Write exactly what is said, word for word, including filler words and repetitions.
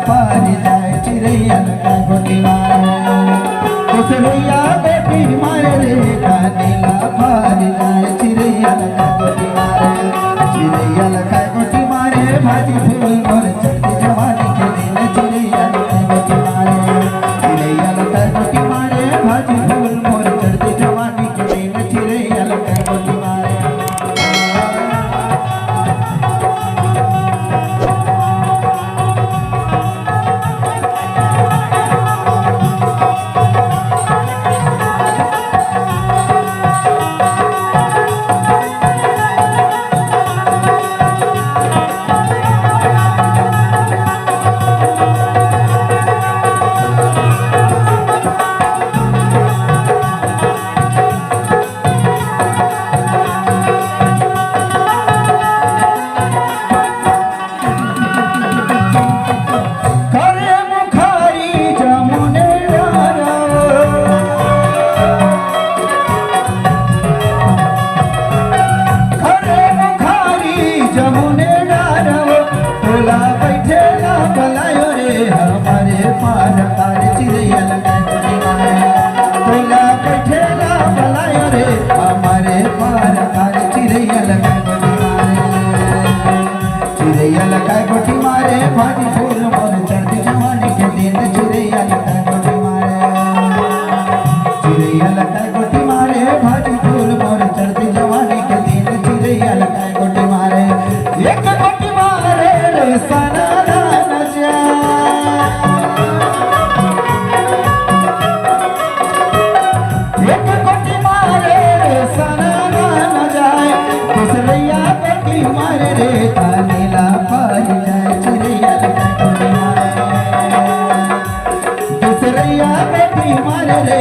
पारी जाए चिरैया ल काय गोटी मारे। दूसरैया गोटी मारे रे, कानी ला पारी जाए चिरैया ल काय गोटी मारे। चिरैया ल काय गोटी मारे, भाजी फूल मोर चढ़ती जवानी के दिन। चिरैया ल काय गोटी मारे, चिरैया ल काय गोटी मारे, भाजी फूल मोर चढ़ती जवानी के दिन। चिरैया ल काय गोटी मारे। करे मुखारी जमुने डारा, करे मुखारी जमुने डारा, तोला बैठे ला बलायो रे, हमारे पार पार चिरैया ल काय गोटी मारे। तोला बैठे ला बलायो रे, हमारे पार पार चिरैया ल काय गोटी मारे। चिरैया ल काय गोटी मारे, भाजी फूल मोर चढ़ती जवानी के दिन। चिरैया ल काय गोटी मारे, चिरैया ल काय गोटी मारे, भाजी फूल मोर चढ़ती जवानी के दिन। चिरैया ल काय गोटी मारे, एक गोटी मारे रे सना दाना जा। एक गोटी मारे रे सना दाना जाए, दूसरैया गोटी मारे रे, कानी ला पारी जाए। चिरैया ल काय गोटी मारे, दूसरैया गोटी मारे रे,